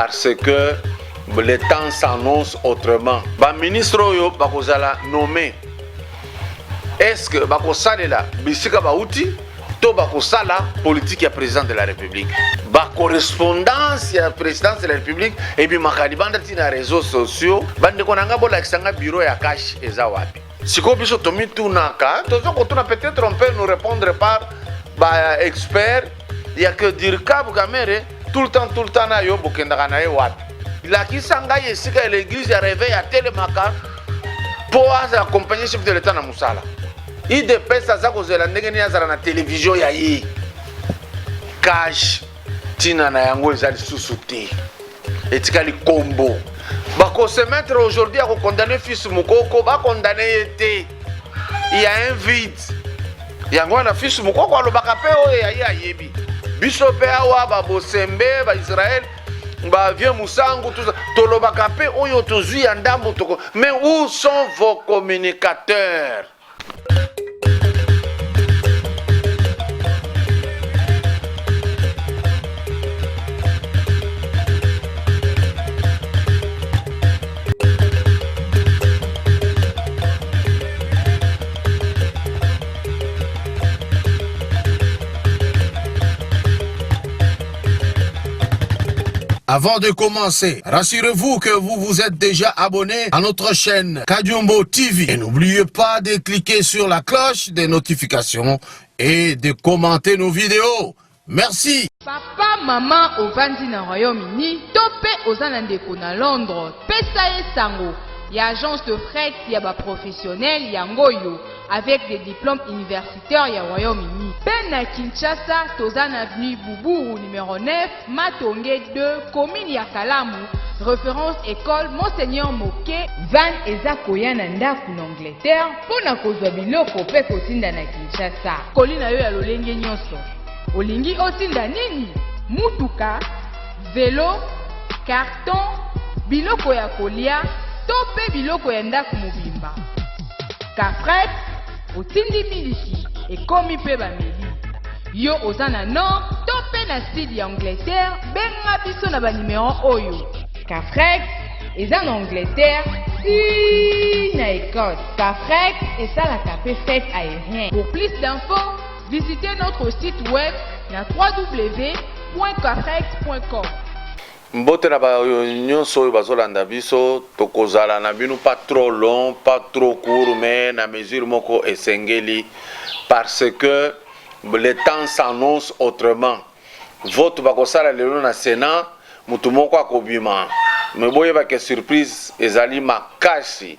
Parce que le temps s'annonce autrement. Ba ministre oyo bakozala nommé, est-ce que bakosalela bisika bauti to bakosala politique ya président de la République? Ba correspondance ya présidence de la République ebimaka libanda ti na réseaux sociaux. Bandeko na nga, bolakisa nga bureau ya CACH eza wapi? Sikoyo biso tomitunaka, toza kotuna, peut-être on peut nous répondre par ba expert ya que Dircab Kamerhe, tout le temps, tout le temps na yo bokendaka na ye wapi? Lakisa ngai esika ya l'église ya réveil atelemaka mpo aza accompagner chef de l'État na mosala. UDPS aza kozela ndenge nini azala na télévision ya ye? CACH, ntina na yango eza lisusu te, etikali kombo. Bakose mettre aujourd'hui ya kokondamner fils Mukoko, bakondamner ye te, il y a un vide. Yango wana fils Mukoko alobaka mpe oyo ya ye ayebi. Biso mpe awa, babosembe, baisrael, bavieux Musangu, tout ça, tolobaka mpe oyo tozwi ya ndambo toko. Mais où sont vos communicateurs? Avant de commencer, rassurez-vous que vous vous êtes déjà abonné à notre chaîne Kadiombo TV. Et n'oubliez pas de cliquer sur la cloche des notifications et de commenter nos vidéos. Merci. Papa, mama ovandi na Royaume-Uni to mpe oza na ndeko na Londres, pesa ye sango ya agence de fret ya baprofessionnel yango oyo avec des diplômes universitaires ya Royaume-Uni. Mpe na Kinshasa, toza na avenue Buburu numéro 9, Matonge 2, commune ya Kalamu, référence école Monseigneur Moke. Van eza koya na ndako na Angleterre mpo na kozwa biloko mpe kotinda na Kinshasa. Colis na yo ya lolenge nyonso, olingi otinda nini? Mutuka, velo, carton, biloko ya kolia to mpe biloko ya ndako mobimba, Cafret otindi miliki ekomi mpe bameli. Yo oza na nord to mpe na sud ya Angleterre, benga biso na banimero oyo. Cafrex eza na Angleterre ti na Écosse. Cafrex esalaka mpe fret aérien. Pour plus d'infos, visitez notre site web na www.cafrex.com. Mbote na bayo nyonso oyo bazolanda biso. Tokozala na bino pas trop long, pas trop court, mais na mesure moko esengeli, parce que le temps s'annonce autrement. Vote bakosala lelo na Sénat, motu moko akobima, mais boyebake surprise ezali makasi.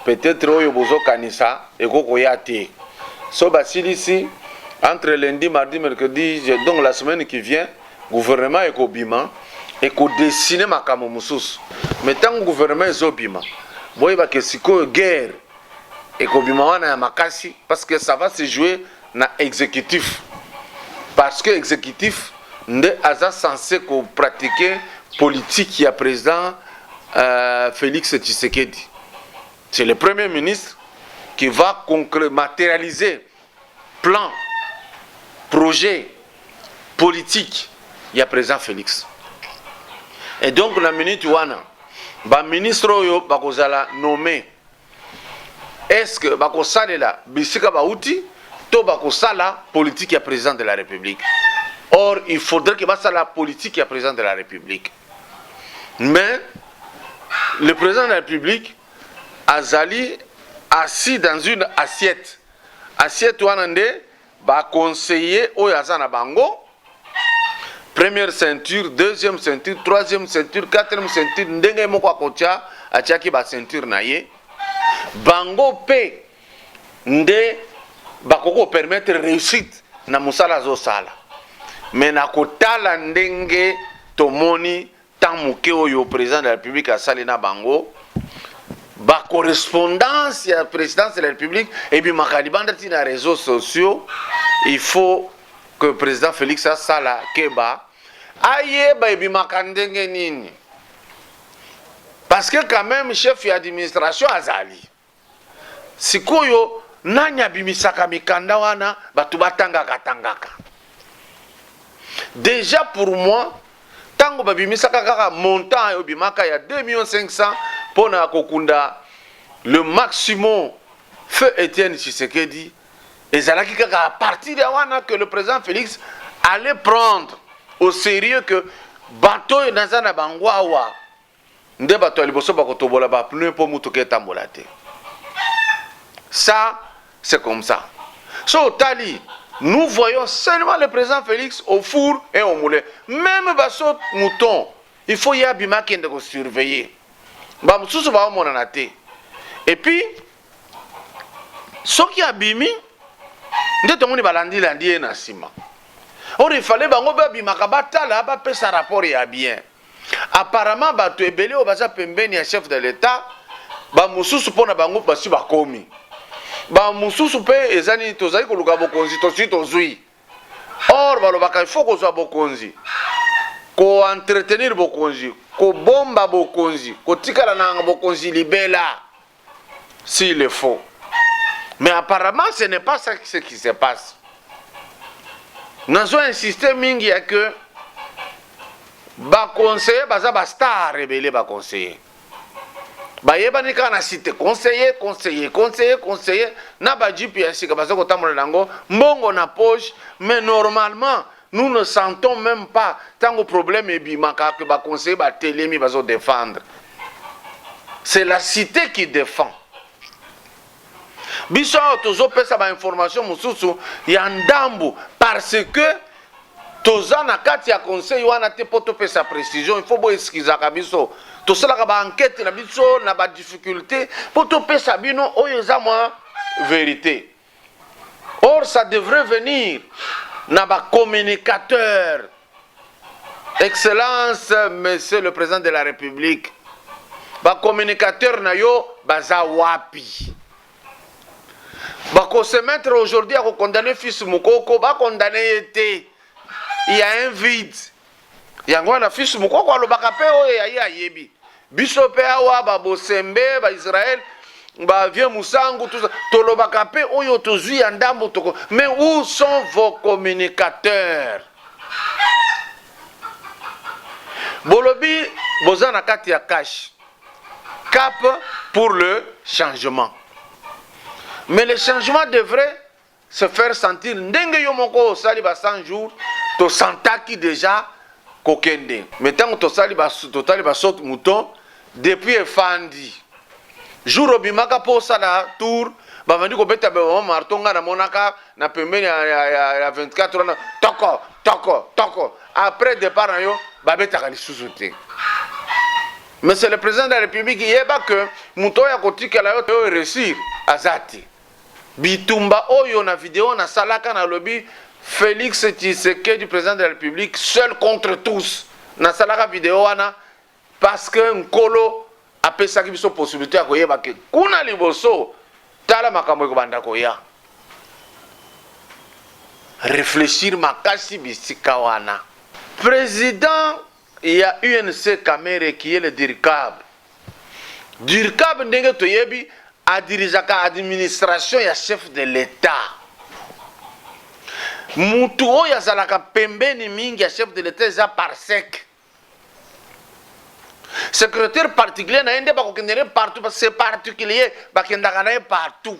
Peut-être oyo bozokanisa ekokoya te. So basilisi entre lundi, mardi, mercredi, donc la semaine qui vient, gouvernement ekobima, ekodessiner makambo mosusu. Mais ntango gouvernement ezobima, boyebake sikoyo guerre ekobima wana ya makasi, parce que ça va se jouer na exécutif, parce que exécutif nde aza censé kopratiquer politique ya président Félix Tshisekedi. C'est le premier ministre qui va matérialiser plan, projet politique ya président Félix. Et donc na minute wana, baministre oyo bakozala nommé, est ce que bakosalela bisika bauti to bakosala politique ya président de la République? Or il faudrait que basala politique ya président de la République, mais le président de la République azali assis dans une assiette. Assiette wana nde baconseiller oyo aza na bango: première ceinture, deuxième ceinture, troisième ceinture, quatrième ceinture. Ndenge moko akotia, atiaki baceinture na ye, bango mpe nde bakoki kopermettre réussite na mosala azosala. Mais na kotala ndenge tomoni temps moke oyo président de la République asali na bango, bacorrespondance ya présidence de la République ebimaka libanda ti na réseaux sociaux. Il faut que président Félix asala keba, ayeba ebimaka ndenge nini, parce que quand même chef ya administration azali. Sikoyo nani abimisaka mikanda wana bato batangaka tangaka? Déjà, pour moi, Ntango babimisaka kaka montant oyo ebimaka ya 2 millions 500 mpo na kokunda le maximum feu Etienne Tshisekedi, ezalaki kaka à partir ya wana que le président Félix allait prendre au sérieux que bato oyo naza na bango awa nde bato ya liboso bakotobola ba pneu mpo motuka etambola te. Ça, c'est comme ça. So otali, nous voyons seulement le président Félix au four et au moulin. Même baso mouton, il faut ye abima, akende kosurveiller. Bamosusu baomonana te. Et puis soki abimi nde tomoni balandilandi ye na nsima. Or il fallait bango babimaka, batala, bapesa rapport ya bien. Apparemment bato ebele oyo baza pembeni ya chef de l'État, bamosusu mpo na bango basi bakomi, bamosusu mpe eza nini, tozali koluka bokonzi, tozwi, tozwi. Or balobaka il faut kozwa bokonzi, koentretenir bokonzi, kobomba bokonzi, kotikala na bokonzi libela s'il le faut. Mais apparemment ce n'est pas ça ce qui se passe. Nazo insiste mingi ya que baconseiller baza bastar ebele. Baconseiller bayebani kaka na cité: conseiller, conseiller, conseiller, conseiller. Na bajeep ya sika baza kotambola nango, mbongo na poche. Mais normalement nous ne sentons même pas ntango problème ebimaka ke baconseiller batelemi, bazodéfendre. C'est la cité qui défend. Biso awa tozopesa bainformation mosusu ya ndambu parce que toza na kati ya conseil wana te. Mpo topesa précision, il faut boexcusaka biso. Tosalaka baenquête na biso na badifficulté mpo topesa bino oyo eza mwa vérité. Or ça devrait venir na bacommunicateur. Excellence monsieur le président de la République, bacommunicateur na yo baza wapi? Bakose mettre aujourd'hui ya kokondamner fils Mokoko, bakondamner ye te. Il y a un vide. Yango wana fils Mokoko alobaka mpe oyo yaye ayebi. Biso mpe awa, babosembe, baisrael, bavie Musangu, tout ça, tolobaka mpe oyo tozwi ya ndambo toko. Mais où sont vos communicateurs? Bolobi boza na kati ya cash cap pour le changement, mais le changement devrait se faire sentir. Ndenge yo moko osali ba 100 jours, tosantaki déjà kokende. Mais ntango tosali, totali basaut mouton depuis efandi, jour obimaka mpo osala tour, bavandi kobeta bamama marteau. Ngai namonaka na pembeni ya 24 wana, toko toko toko. Après départ na yo, babetaka lisusu te. Mais c'est le président de la République. Yeba ke moto oyo akotikela yo oyo réussir aza te. Bitumba oyo na video nasalaka, nalobi Félix Tshisekedi, président de la République, seul contre tous. Nasalaka video wana parce que Nkolo apesaki biso possibilité ya koyeba ke kuna liboso, tala makambo ekobanda koya. Réfléchir makasi bisika wana. Président ya UNC Kamerhe, qui est le dircab, dircab ndenge toyebi, adirigeaka administration ya chef de l'État. Mutu oyo azalaka pembeni mingi ya chef de l'État eza parsec, secrétaire particulier na ye. Nde bakokende ne partout parce que c'est particulier. Bakendaka na ye partout,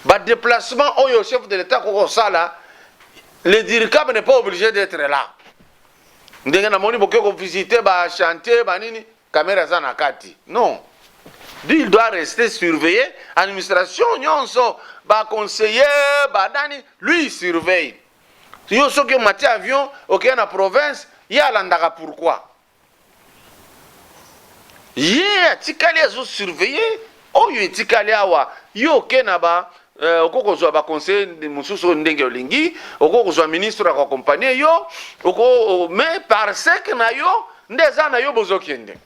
badéplacement oyo chef de l'État akokosala, le dircab n'est pas obligé d'être là. Ndenge namoni boke kovisite bachantier banini, Kamerhe aza na kati. Non, lui il doit rester surveiller administration nyonso, baconseiller, banani, lui il surveille. Yo soki omati avion, okei na province, ye alandaka. Pourquoi ye atikali azosurveiller oyo etikali awa? Yo oke na ba okoki kozwa baconseiller mosusu oyo ndenge olingi, okoki kozwa ministre akoaccompagner yo oko, mais parce que na yo nde eza na yo, bozokende.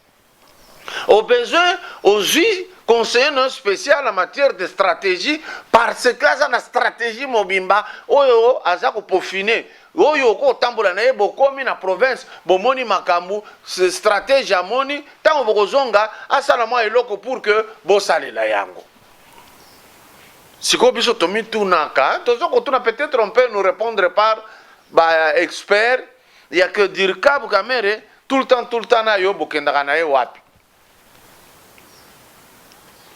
Au besoin ozwi conseiller no spécial en matière de stratégie, parce que aza na stratégie mobimba oyo aza kopeaufiner. Oyo okotambola na ye, bokomi na province, bomoni makambo, stratégie amoni. Ntango bokozonga, asala mwa eloko pour que bosalela yango. Sikoyo biso tomitunaka, toza kotuna, peut-être on peut nous répondre par baexpert. ya que Dircab Kamerhe tout le temps, tout le temps na yo bokendaka na ye wapi?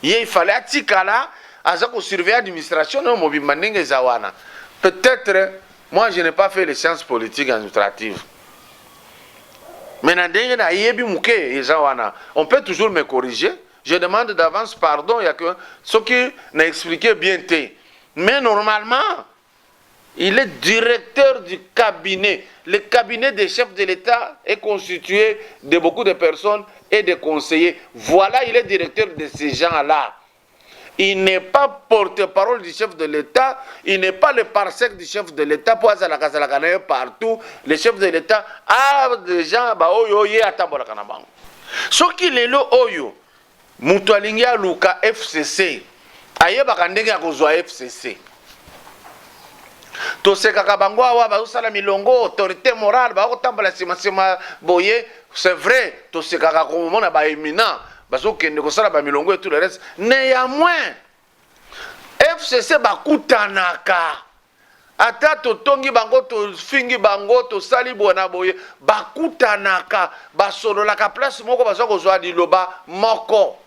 Ye, il fallait atikala aza kosurveiller administration oyo mobimba ndenge eza wana. Peut-être moi, je n'ai pas fait les sciences politiques administratives, mais na ndenge nayebi moke eza wana. On peut toujours me corriger, je demande d'avance pardon ya que soki na expliqué bien te. Mais normalement, il est directeur du cabinet. Le cabinet des chefs de l'État est constitué de beaucoup de personnes et de conseillers. Voilà, il est directeur de ces gens-là. Il n'est pas porte-parole du chef de l'État, il n'est pas le parsec du chef de l'État pour azalaka partout. Le chef de l'État a des gens ba oyo ye atambolaka na bango. Soki lelo oyo moto alingi aluka FCC, ayebaka ndenge ya kozwa FCC. Tosekaka bango awa, bazosala milongo, autorité morale, bakotambola nsima boye. C'est vrai, tosekaka komona baéminent bazokende kosala bamilongo et tout le reste. Néanmoins, FCC bakutanaka. Ata totongi bango, tofingi bango, tosali boye na boye, bakutanaka, basololaka place moko, baza kozwa liloba moko.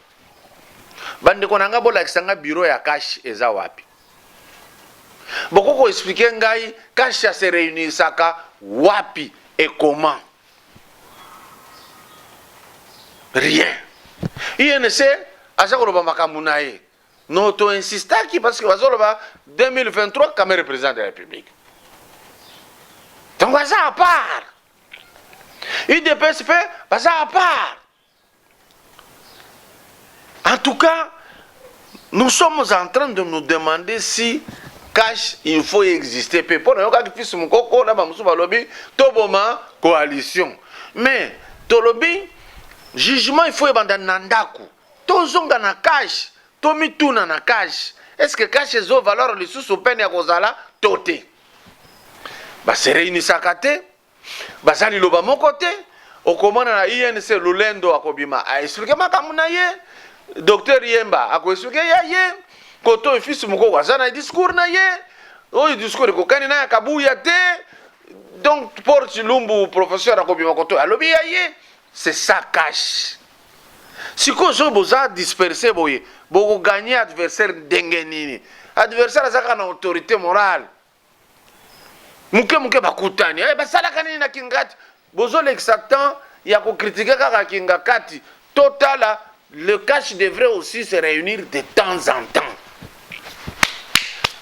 Bandeko na ngai, bolakisa nga bureau ya CACH eza wapi? Bokoki koexpliquer ngai CACH ase réunisaka wapi et comment? Rien. UNC aza koloba makambo na ye. No, toinsistaki parce que bazoloba 2023 Kamerhe président de la République, donc aza à part. UDPS mpe baza à part. En tout cas, nous sommes en train de nous demander si CACH il faut exister mpe. Mpo nayokaki fils Mokoko na bamosusu balobi toboma coalition, mais tolobi jugement il faut ebanda na ndako. Tozonga na CACH, tomituna na CACH: est ce que CACH ezovaloir lisusu pene ya kozala to te? Base réunisaka te, baza liloba moko te. Okomona na UNC, Lulendo akobima, aexpliquer makambo na ye, docteur Yemba akoexpliquer ya ye, koto oyo fils Mokoko aza na discours na ye, oyo discours ekokani na ya Kabuya te. Donc Paul Chilumbu, professeur, akobima koto, alobi ya ye. C'est ça CACH. Sikoyo soki boza dispersé boye, bokogagner adversaire ndenge nini? Adversaire aza kaka na autorité morale. Moke moke bakutani, eh, basalaka nini na Kingakati? Bozolekisa temps ya kocritiquer kaka Kingakati. Totala, le CACH devrait aussi se réunir de temps en temps.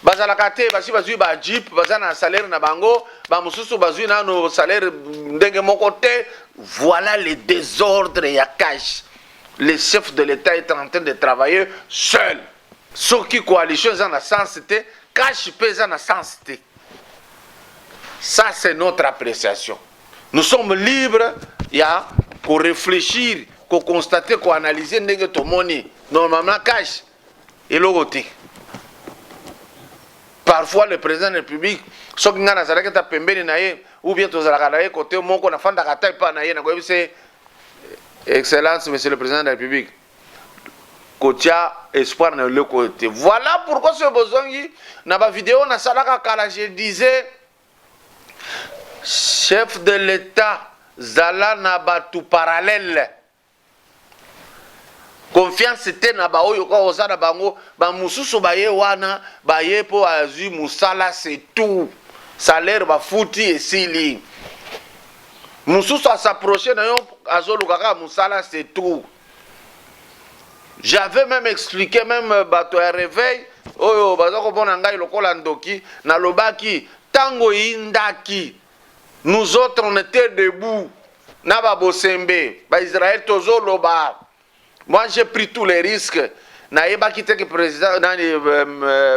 Bazalaka te. Basi bazwi bajeep, baza na salaire na bango, bamosusu bazwi nano salaire ndenge moko te. Voilà le désordre ya CACH. Le chef de l'État est en train de travailler seul. Soki coalition eza na sens te, CACH mpe eza na sens te. Ça, c'est notre appréciation. Nous sommes libres ya koréfléchir, koconstater, koanalyser ndenge tomoni. Normalement, CACH eloko te. Parfois, le président de la République, soki ngai nazalaki ata pembeni na ye ou bien tozalaka na ye kote moko, nafandaka ata epa na ye, nakoyebisa: "Excellence, monsieur le président de la République, kotia espoir na eloko te." Voilà pourquoi soki bozongi na bavideo nasalaka kala, je disais: chef de l'État, zala na bato parallèle. Confiance te na baoyo kaka oza na bango. Bamosusu baye wana, baye mpo azwi mosala, c'est tout, salaire bafuti, esili. Mosusu as'approche na yo, azoluka kaka mosala, c'est tout. J'avais même expliqué, même bato ya réveil oyo baza komona ngai lokola ndoki, nalobaki ntango eyindaki, nous autres, on était debout na babosembe baisrael, tozoloba. Moi, j'ai pris tous les risques. Nayebaki te ke président nani,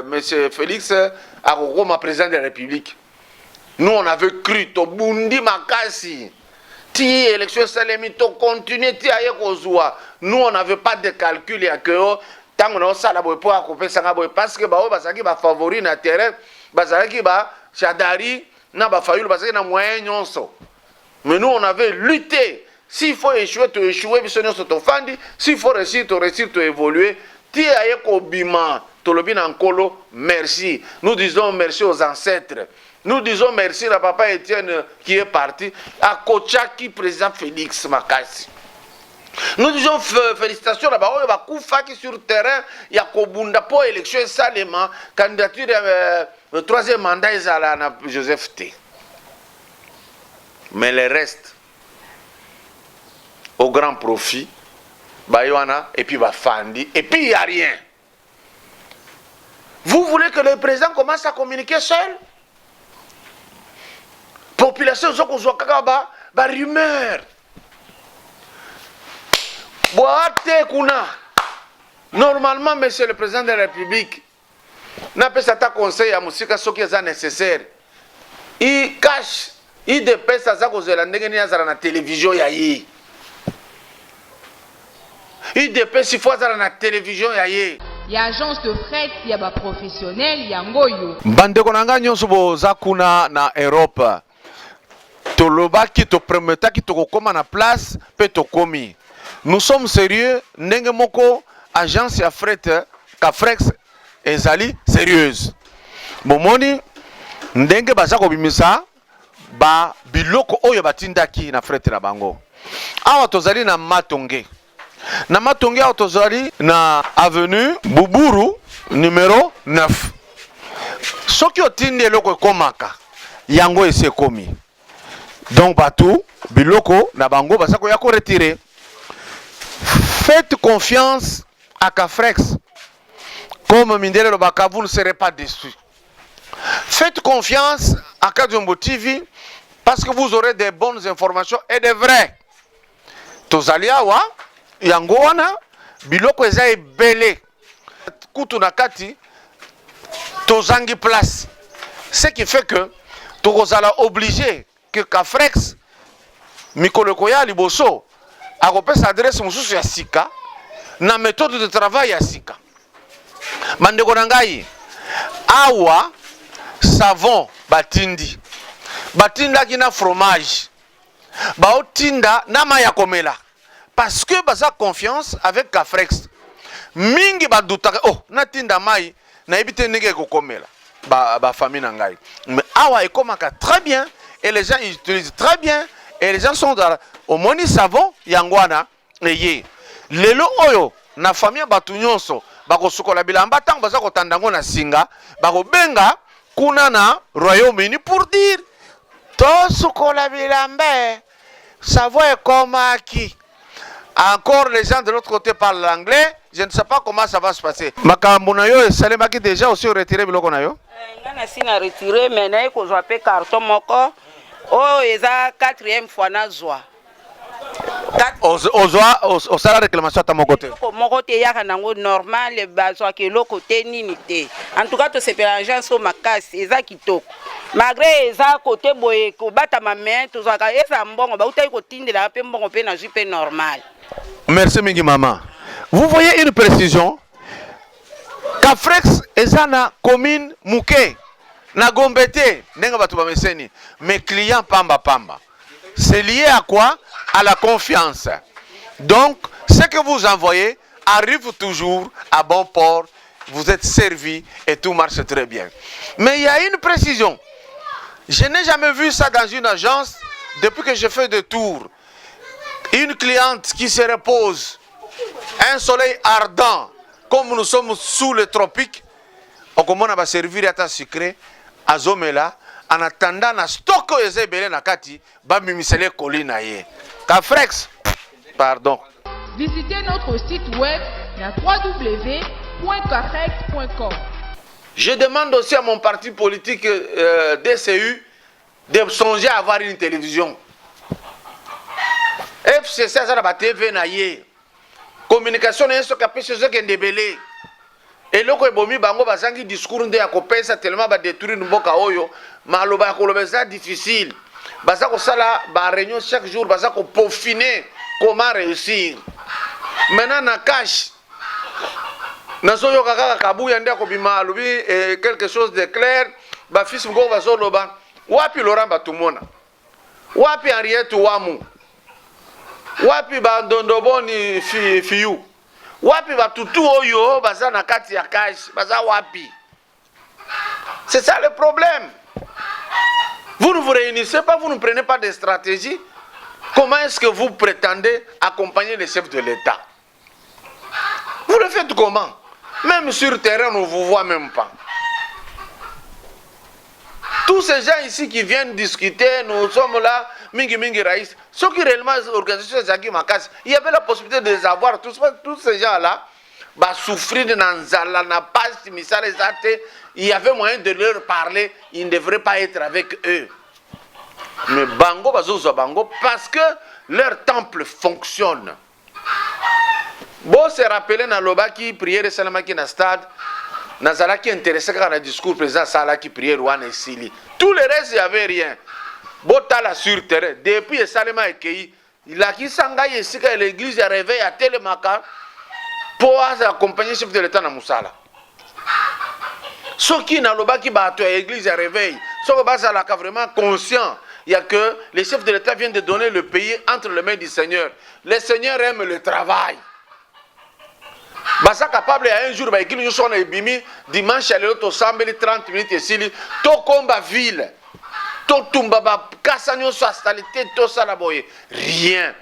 monsieur Félix akokoma président de la République. Nous, on avait cru, tobundi makasi ti élection esalemi, tocontinue ti aye kozwa. Nous, on n'avait pas de calcul ya ke o ntango naosala boye mpo akopesanga boye, parce que baoyo bazalaki bafavori na terrain, bazalaki ba Shadary na baFayulu, bazalaki na moyen nyonso. Mais nous, on avait lutté. S'il faut échouer, toéchouer, biso nyonso tofandi. S'il faut réussir, toréussir, toévoluer ti aye kobima. Tolobi na Nkolo merci. Nous disons merci aux ancêtres. Nous disons merci na papa Etienne qui est parti akochaki président Félix makasi. Nous disons félicitations na baoyo bakufaki sur terrain ya kobunda po élection esalema, candidature ya troisième mandat ezala na Joseph te. Mais le reste au grand profit baye wana et puis bafandi et puis il y a rien. Vous voulez que le président commence à communiquer seul? Population ezo kozwa kaka ba rumeur. Boate kuna. Normalement, monsieur le président de la République, napesa ata conseil ya mosika soki eza nécessaire. I cash UDPS aza kozela ndenge nini azala na télévision ya ye. UDPS, il faut azala na télévision ya ye. Ya agence de fret ya baprofessionnel yango oyo. Bandeko na ngai nyonso boza kuna na Europe, tolobaki, toprometaki tokokóma na place mpe tokomi. Nous sommes sérieux ndenge moko agence ya fret Cafrex ezali sérieuse. Bomoni ndenge baza kobimisa ba biloko oyo batindaki na fret na bango. Awa tozali na Matonge. Na Matonge awa tozali na avenue Buburu numéro 9. Soki otindi eloko, ekomaka. Yango esi ekomi. Donc bato biloko na bango baza koya koretirer. Faites confiance à Cafrex. Comme mindele lobaka, vous ne serez pas déçus. Faites confiance à Kadiombo TV parce que vous aurez des bonnes informations et des vraies. Tozali awa, yango wana, biloko eza ebele. Kutu na kati, tozangi place. Ce qui fait que tokozala obligé que Cafrex mikolo ekoya liboso akopesa adresse mosusu ya sika na méthode de travail ya sika. Bandeko na ngai, awa savon batindi, batindaki na fromage, baotinda na mai ya komela parce que baza confiance avec Cafrex. Mingi badutaka: "Oh, natinda mai, nayebi te ndenge ekokomela bafamille ba na ngai." Mais awa ekomaka très bien et les gens utilisent très bien et les gens sont dans. Omoni savon yango wana eye lelo oyo na famille ya bato nyonso bakosukola bilamba. Ntango baza kotanda yango na singa, bakobenga kuna na Royaume-Uni pour dire: "Tosukola bilamba, savon ekomaki." Encore, les gens de l'autre côté parlent l'anglais, je ne sais pas comment ça va se passer. Makambo na yo esalemaki déjà aussi, retirer biloko na yo? Nga nasi na retire, mais naye kozwa mpe carton moko oyo eza quatrième fois nazwa. Ozwa, osala réclamation ata moko te? Eloko moko te, eyaka nango normal, bazwaka eloko te, nini te. En tout cas, tosepela agence oyo makasi, eza kitoko malgré eza kote boye kobatama, mais tozwaka eza mbongo bautaki kotindelaka mpe mbongo mpe nazwi mpe normal. Merci mingi, mama. Vous voyez une précision: Cafrex eza na commune moke na Gombe te ndenge bato bameseni, mais client pamba pamba. C'est lié à quoi? À la confiance. Donc ce que vous envoyez arrive toujours à bon port, vous êtes servi et tout marche très bien. Mais il y a une précision: je n'ai jamais vu ça dans une agence depuis que je fais des tours. Une cliente qui se repose, un soleil ardent, comme nous sommes sous le tropique, okomona baservir ata sucré, azomela en attendant na stock oyo eza ebele na kati, babimisela ekoli na ye. Cafrex, pardon. Visitez notre site web na www.cafrex.com. Je demande aussi à mon parti politique DCU de songer à avoir une télévision. FCC aza na batv na ye, communication na ye soki apesi ezokende ebele. Eloko ebomi bango, bazangi discours nde ya kopesa, tellement badétruire mboka oyo. Maloba ya koloba eza difficile. Baza kosala baréunion chaque jour, baza kopeaufiner comment réussir. Maintenant na cash, nazoyoka kaka Kabuya nde akobima, alobi quelque chose de clair. Bafils mokoko bazoloba wapi? Laurent Batumona wapi? Henriette Wamu wapi? Bandondoboni fi, fiyu wapi? Batutu oyo baza na kati ya cash baza wapi? C'est ça le problème. Vous ne vous réunissez pas, vous ne prenez pas de stratégie. Comment est-ce que vous prétendez accompagner les chefs de l'État? Vous le faites comment? Même sur terrain, on ne vous voit même pas. Tous ces gens ici qui viennent discuter, nous sommes là, mingi mingi raïs. Ceux qui réellement organisation ezalaki makasi, il y avait la possibilité de les avoir tous, tous ces gens-là, ba souffrir na nzala, na pasi, misala eza te. Il y avait moyen de leur parler, ils ne devraient pas être avec eux. Mais bango bazozwa bango parce que leur temple fonctionne. Bo se rappeler nalobaki prière esalamaki na stade, nazalaki intéressé kaka na discours président asalaki, prière wana esili. Tout le reste, il y avait rien. Botala sur terrain, depuis esalema ekei, lakisa ngai esika ya l'église ya réveil atelemaka mpo aza accompagner chef de l'État na mosala. Soki nalobaki bato ya église ya réveil, soki bazalaka vraiment conscient ya que le chef de l'État vient de donner le pays entre les mains du Seigneur, le Seigneur aime le travail, baza capable ya un jour baekili nyonso wana ebimi dimanche ya lelo, tosambeli 30 minutes, esili, tokomba ville, totumba bakasa nyonso ya saleté, tosala boye. Rien.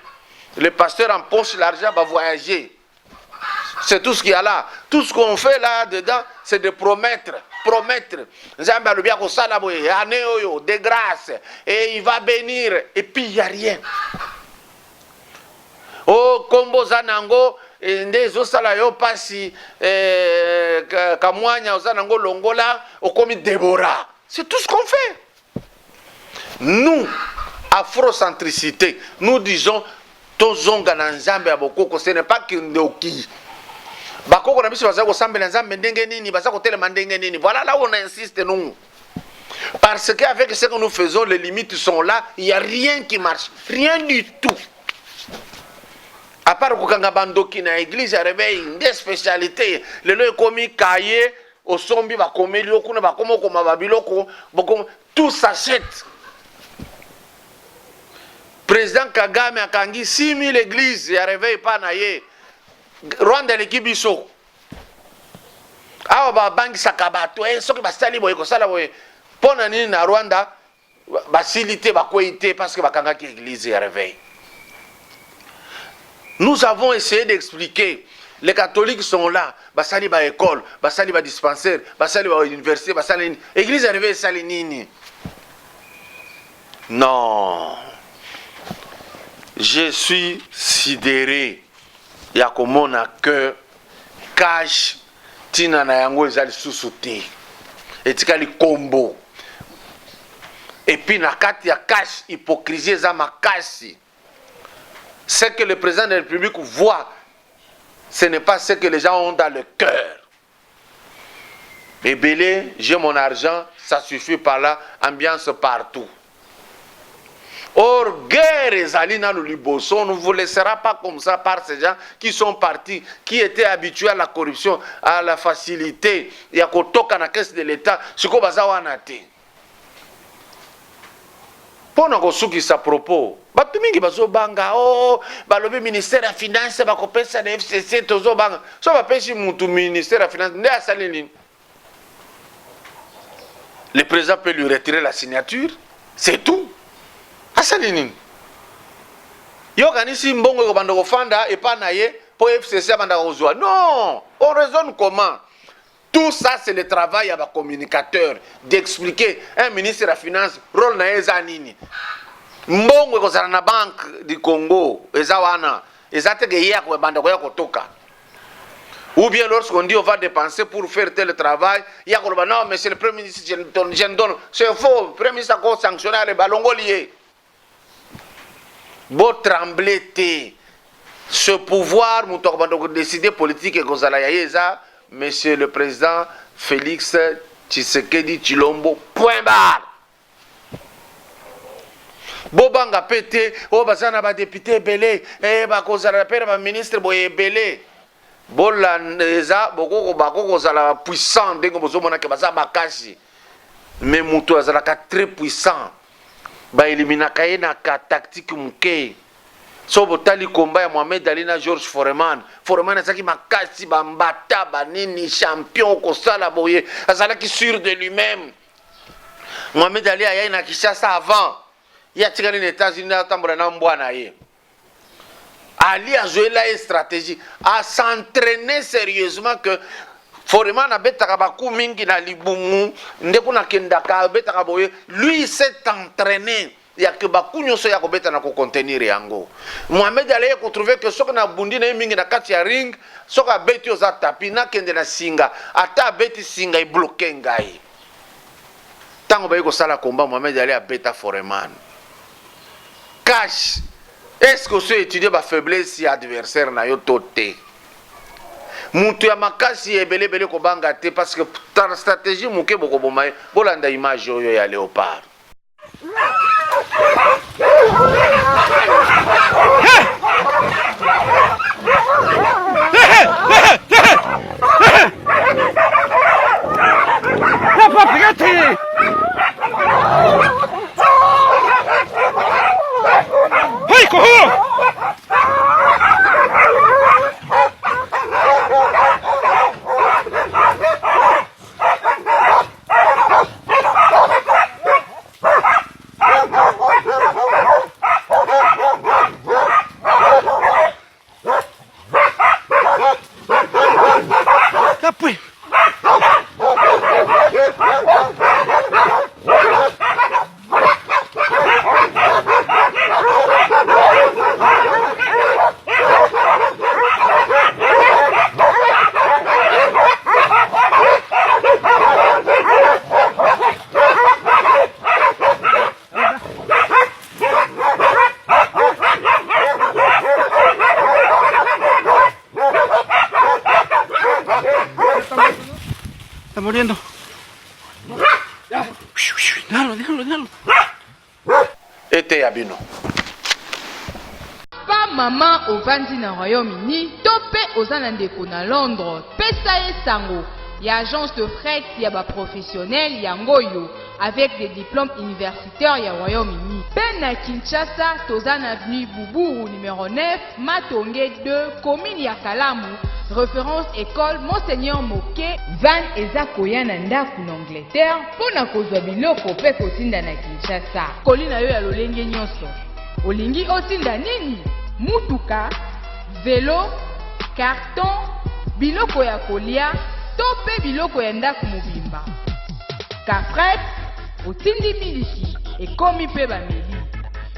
Le pasteur empoche l'argent, bavoyager. C'est tout ce qu'il y a là. Tout ce qu'on fait là dedans, c'est de promettre, promettre. Nzambe alobi akosala boye année oyo de grâce et il va bénir, et puis il y a rien. O kombo oza nango nde ezosala yo mpasi, kamwanya oza nango, longola, okomi Debora. C'est tout ce qu'on fait. Nous, afrocentricité, nous disons tozonga na Nzambe ya bokoko. Ce n'est pas kindoki. Bakoko na biso baza kosambela Nzambe ndenge nini, baza kotelema ndenge nini? Voilà là où on insiste, nous, parce qu'avec ce que nous faisons, les limites sont là. Il y a rien qui marche, rien du tout, à part kokanga bandoki na église ya réveil nde spécialité. Lelo ekomi kaye osombi, bakomeli yo kuna, bakoma okoma babiloko, tout s'achète. Président Kagame akangi 6000 église ya réveil pa na ye. Rwanda eleki biso awa. Babangisaka bato, soki basali boye, kosala boye. Mpo na nini na Rwanda basili te, bakwei te? Parce que bakangaki église ya réveil. Nous avons essayé d'expliquer. Les catholiques sont là, basali baécole, basali badispensaire, basali bauniversité, basali nini. Église ya réveil esali nini? Non, je suis sidéré ya komona que CACH ntina na yango eza lisusu te, etikali kombo. Et puis na kati ya CACH, hypocrisie eza makasi. Ce que le président de la République voit, ce n'est pas ce que les gens ont dans le cœur. Ebele, j'ai mon argent, ça suffit. Par là, ambiance partout. Or, guerre ezali nanu liboso. On ne vous laissera pas comme ça par ces gens qui sont partis, qui étaient habitués à la corruption, à la facilité ya kotoka na caisse de l'État. Sikoyo baza wana te. Mpo na kosukisa propos, bato mingi bazobanga o oh, balobi ministère ya finance bakopesa na FCC. Tozobanga so bapesi mutu ministère ya finance nde asali nini? Le président peut lui retirer la signature, c'est tout. Asali nini? Yokanisi mbongo ekobanda kofanda epa na ye mpo FCC abandaka kozwa? Non. On raisonne comment? Tout ça, c'est le travail ya bacommunicateur d'expliquer. Un ministre ya finance, rôle na ye eza nini? Mbongo ekozala na Banque du Congo, eza wana, eza teke ye akobanda koya kotoka. Ou bien lorsqu'on dit on va dépenser pour faire tel travail, il y a non, monsieur le Premier ministre, je ne donne, je ne donne. C'est faux. Le Premier ministre a sanctionné les balongo liés. Bo trembler te. Ce pouvoir, moto décider politique ekozala ya ye eza monsieur le président Félix Tshisekedi Tshilombo. Point barre. Bobanga mpe te oyo baza na badéputé ebele, bakozala mpe na baministre boye ebele. Bolanda, eza bako kozala puissant ndenge bozomonake baza makasi, mais moto azalaka très puissant, baeliminaka ye na ka tactique moke. So botali komba ya Mohamed Ali na George Foreman, Foreman azalaki makasi, bambata banini, champion, kosala boye, azalaki sûr de lui-même. Mohamed Ali ayai na Kinshasa avant. Ye atikali na États-Unis atambola na mbwa na ye. Ali azuela ye stratégie, a s'entraîner sérieusement que Foreman abetaka ba coups mingi na libumu nde kuna akendaka abetaka boye. Lui il s'est entraîné ya que ba coups nyonso ya kobeta na ko contenir yango. Mohamed Ali aye ko trouver que soki na bundi na ye mingi na kati ya ring, soki abeti oza tapis, nakende na singa, ata abeti singa e bloquer ngai. Tango baye kosala combat, Mohamed Ali abeta Foreman cash. Est-ce que oso étudier ba faiblesse ya adversaire na yo to te? Mutu ya makasi ebele ebele kobanga te parce que stratégie moke bokoboma ye. Bolanda image oyo ya Leopard. Está muriendo. Déjalo, déjalo, déjalo. Eteya bino. Papa, maman ovandi na Royaume-Uni to pe oza na ndeko na Londres, pesa ye sango ya agence de fret ya ba professionnels yango oyo avec des diplômes universitaires ya Royaume-Uni. Pe na Kinshasa toza na avenue Buburu numero 9, Matonge 2, commune ya Kalamu, reference ecole Monseigneur Moke. Van eza koya na ndaku na Angleterre mpo na kozwa biloko mpe kotinda na Kinshasa. Colis na yo ya lolenge nyonso. Olingi otinda nini? Mutuka, velo, carton, biloko ya kolia to mpe biloko ya ndako mobimba. Cafret, otindi miliki, ekomi mpe bameli.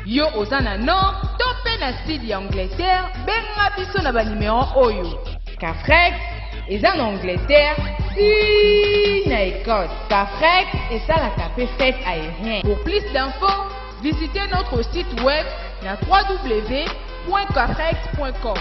Yo oza na nord to mpe na sud ya Angleterre, benga biso na ba numero oyo. Cafret eza na Angleterre ti na Ecosse. Cafret esalaka mpe fret aérien. Pour plus d'infos, visitez notre site web na www.cafret.com.